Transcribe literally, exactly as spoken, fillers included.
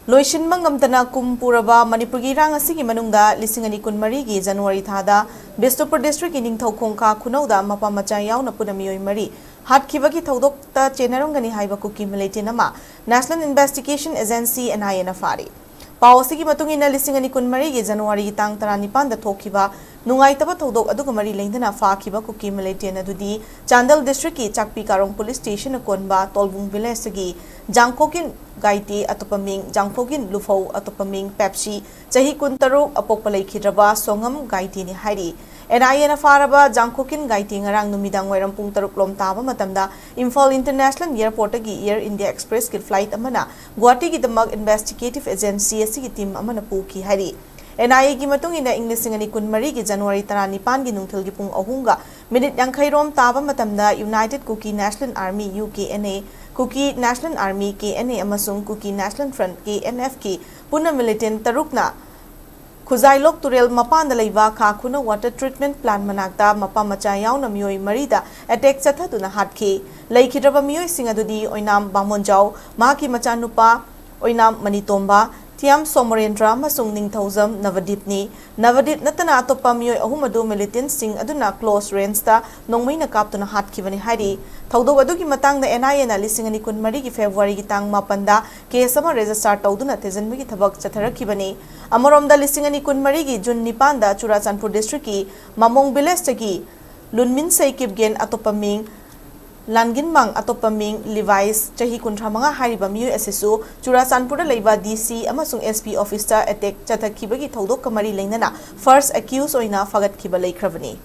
ꯂꯣꯏꯁꯤꯟꯕ ꯉꯝꯗꯅ ꯀꯨꯝ ꯄꯨꯔꯕ ꯃꯅꯤꯄꯨꯔꯒꯤ ꯏꯔꯥꯡ ꯑꯁꯤꯒꯤ ꯃꯅꯨꯡꯗ ꯂꯤꯁꯤꯡ ꯑꯅꯤ ꯀꯨꯟꯃꯔꯤꯒꯤ ꯖꯅꯋꯥꯔꯤ ꯊꯥꯗ ꯕꯤꯁꯅꯨꯄꯨꯔ ꯗꯤꯁꯇ꯭ꯔꯤꯛꯀꯤ ꯅꯤꯡꯊꯧꯈꯣꯡ ꯈꯥ ꯈꯨꯅꯧꯗ ꯃꯄꯥ ꯃꯆꯥ ꯌꯥꯎꯅ ꯄꯨꯟꯅ ꯃꯤꯑꯣꯏ ꯃꯔꯤ ꯍꯥꯠꯈꯤꯕꯒꯤ ꯊꯧꯗꯣꯛꯇ ꯆꯦꯟꯅꯔꯝꯒꯅꯤ ꯍꯥꯏꯕ ꯀꯨꯀꯤ ꯃꯤꯂꯤꯇꯦꯟ ꯑꯃ National Investigation Agency, N I A ꯅ ꯐꯥꯔꯤ꯫ ꯄꯥꯎ ꯑꯁꯤꯒꯤ ꯃꯇꯨꯡ ꯏꯟꯅ, ꯂꯤꯁꯤꯡ ꯑꯅꯤ ꯀꯨꯟꯃꯔꯤꯒꯤ ꯖꯅꯋꯥꯔꯤꯒꯤ ꯇꯥꯡ ꯇꯔꯥꯅꯤꯄꯥꯟꯗ ꯊꯣꯛꯈꯤꯕ ꯅꯨꯡꯉꯥꯏꯇꯕ ꯊꯧꯗꯣꯛ ꯑꯗꯨꯒ ꯃꯔꯤ ꯂꯩꯅꯅ ꯐꯥꯈꯤꯕ ꯀꯨꯀꯤ ꯃꯤꯂꯤꯇꯦꯟ ꯑꯗꯨꯗꯤ ꯆꯥꯟꯗꯦꯜ ꯗꯤꯁꯇ꯭ꯔꯤꯛꯀꯤ ꯆꯥꯛꯄꯤ ꯀꯥꯔꯣꯡ ꯄꯨꯂꯤꯁ ꯁ꯭ꯇꯦꯁꯟꯅ ꯀꯣꯟꯕ ꯇꯣꯜꯕꯨꯡ ꯚꯤꯂꯦꯖꯇꯒꯤ ꯖꯥꯡꯈꯣꯀꯤꯟ ꯒꯥꯏꯇꯦ, ꯑꯇꯣꯞꯄ ꯃꯤꯡ ꯖꯥꯡꯈꯣꯀꯤꯟ ꯂꯨꯐꯧ, ꯑꯇꯣꯞꯄ ꯃꯤꯡ ꯄꯦꯞꯁꯤ, ꯆꯍꯤ ꯀꯨꯟꯇꯔꯨꯛ, ꯑꯄꯣꯛꯄ ꯂꯩꯈꯤꯗ꯭ꯔꯕ ꯁꯣꯉꯝ ꯒꯥꯏꯇꯦꯅꯤ ꯍꯥꯏꯔꯤ꯫ N I A ꯅ ꯐꯥꯔꯕ ꯖꯥꯡꯈꯣꯀꯤꯟ ꯒꯥꯏꯇꯦ ꯉꯔꯥꯡ ꯅꯨꯃꯤꯗꯥꯡ ꯋꯥꯏꯔꯝ ꯄꯨꯡ ꯇꯔꯨꯛ ꯂꯣꯝ ꯇꯥꯕ ꯃꯇꯝꯗ Imphal international ꯑꯦꯌꯔꯄꯣꯔꯠꯇꯒꯤ air India ꯑꯦꯛꯁꯄ꯭ꯔꯦꯁꯀꯤ flight ꯑꯃꯅ ꯒꯨꯋꯥꯍꯥꯇꯤꯒꯤꯗꯃꯛ ꯏꯟꯚꯦꯁꯇꯤꯒꯦꯇꯤꯚ ꯑꯦꯖꯦꯟꯁꯤ ꯑꯁꯤꯒꯤ ꯇꯤꯝ ꯑꯃꯅ ꯄꯨꯈꯤ ꯍꯥꯏꯔꯤ꯫ N I A ꯒꯤ ꯃꯇꯨꯡ ꯏꯟꯅ, ꯏꯪ ꯂꯤꯁꯤꯡ ꯑꯅꯤ ꯀꯨꯟꯃꯔꯤꯒꯤ ꯖꯅꯋꯥꯔꯤ ꯇꯔꯥꯅꯤꯄꯥꯟꯒꯤ ꯅꯨꯡꯊꯤꯜꯒꯤ ꯄꯨꯡ ꯑꯍꯨꯝꯒ ꯃꯤꯅꯤꯠ ꯌꯥꯡꯈꯩ ꯔꯣꯝ ꯇꯥꯕ ꯃꯇꯝꯗ United Kuki National Army, U K N A, Kuki National Army, K N A, ꯑꯃꯁꯨꯡ Kuki National Front, K N F ꯀꯤ ꯄꯨꯟꯅ ꯃꯤꯂꯤꯇꯦꯟ ꯇꯔꯨꯛꯅ ꯈꯨꯖꯥꯏꯂꯣꯛ ꯇꯨꯔꯦꯜ ꯃꯄꯥꯟꯗ ꯂꯩꯕ ꯈꯥ ꯈꯨꯅꯧ ꯋꯥꯇꯔ ꯇ꯭ꯔꯤꯠꯃꯦꯟꯠ ꯄ꯭ꯂꯥꯟꯠ ꯃꯅꯥꯛꯇ ꯃꯄꯥ ꯃꯆꯥ ꯌꯥꯎꯅ ꯃꯤꯑꯣꯏ ꯃꯔꯤꯗ ꯑꯦꯇꯦꯛ ꯆꯠꯊꯗꯨꯅ ꯍꯥꯠꯈꯤ꯫ ꯂꯩꯈꯤꯗ꯭ꯔꯕ ꯃꯤꯑꯣꯏꯁꯤꯡ ꯑꯗꯨꯗꯤ ꯑꯣꯏꯅꯥꯝ ꯕꯥꯃꯣꯟꯖꯥꯎ, ꯃꯍꯥꯛꯀꯤ ꯃꯆꯥꯅꯨꯄꯥ ꯑꯣꯏꯅꯥꯝ ꯃꯅꯤꯇꯣꯝꯕ, ꯊꯤꯌꯥꯝ ꯁꯣꯃꯣꯔꯦꯟꯗ꯭ꯔ ꯑꯃꯁꯨꯡ ꯅꯤꯡꯊꯧꯖꯝ ꯅꯕꯗꯤꯞꯅꯤ꯫ ꯅꯕꯗꯤꯞ ꯅꯠꯇꯅ ꯑꯇꯣꯞꯄ ꯃꯤꯑꯣꯏ ꯑꯍꯨꯝ ꯑꯗꯨ ꯃꯤꯂꯤꯇꯦꯟꯠꯁꯤꯡ ꯑꯗꯨꯅ ꯀ꯭ꯂꯣꯖ ꯔꯦꯟꯖꯇ ꯅꯣꯡꯃꯩꯅ ꯀꯥꯞꯇꯨꯅ ꯍꯥꯠꯈꯤꯕꯅꯤ ꯍꯥꯏꯔꯤ꯫ ꯊꯧꯗꯣꯛ ꯑꯗꯨꯒꯤ ꯃꯇꯥꯡꯗ N I A ꯅ ꯂꯤꯁꯤꯡ ꯑꯅꯤ ꯀꯨꯟꯃꯔꯤꯒꯤ ꯐꯦꯕ꯭ꯔꯨꯋꯥꯔꯤꯒꯤ ꯇꯥꯡ ꯃꯥꯄꯟꯗ ꯀꯦꯁ ꯑꯃ ꯔꯦꯖꯤꯁꯇꯥꯔ ꯇꯧꯗꯨꯅ ꯊꯤꯖꯤꯟꯕꯒꯤ ꯊꯕꯛ ꯆꯠꯊꯔꯛꯈꯤꯕꯅꯤ꯫ ꯑꯃꯔꯣꯝꯗ, ꯂꯤꯁꯤꯡ ꯑꯅꯤ ꯀꯨꯟꯃꯔꯤꯒꯤ ꯖꯨꯟ ꯅꯤꯄꯥꯟꯗ ꯆꯨꯔꯥꯆꯥꯟꯄꯨꯔ ꯗꯤꯁꯇ꯭ꯔꯤꯛꯀꯤ ꯃꯃꯣꯡ ꯚꯤꯂꯦꯖꯇꯒꯤ ꯂꯨꯟꯃꯤꯟꯁꯩ ꯀꯤꯞꯒꯦꯟ, ꯑꯇꯣꯞꯄ ꯃꯤꯡ ꯂꯥꯟꯒꯤꯟꯃꯥꯡ, ꯑꯇꯣꯞꯄ ꯃꯤꯡ ꯂꯤꯚꯥꯏꯁ, ꯆꯍꯤ ꯀꯨꯟꯊ꯭ꯔꯥ ꯃꯉꯥ ꯍꯥꯏꯔꯤꯕ ꯃꯤꯑꯣꯏ ꯑꯁꯤꯁꯨ ꯆꯨꯔꯥꯆꯥꯟꯄꯨꯔꯗ ꯂꯩꯕ D C ꯑꯃꯁꯨꯡ S P ꯑꯣꯐꯤꯁꯇ ꯑꯦꯇꯦꯛ ꯆꯠꯊꯈꯤꯕꯒꯤ ꯊꯧꯗꯣꯛꯀ ꯃꯔꯤ ꯂꯩꯅꯅ ꯐꯥꯔꯁ ꯑꯦꯀ꯭ꯌꯨꯁ ꯑꯣꯏꯅ ꯐꯥꯒꯠꯈꯤꯕ ꯂꯩꯈ꯭ꯔꯕꯅꯤ꯫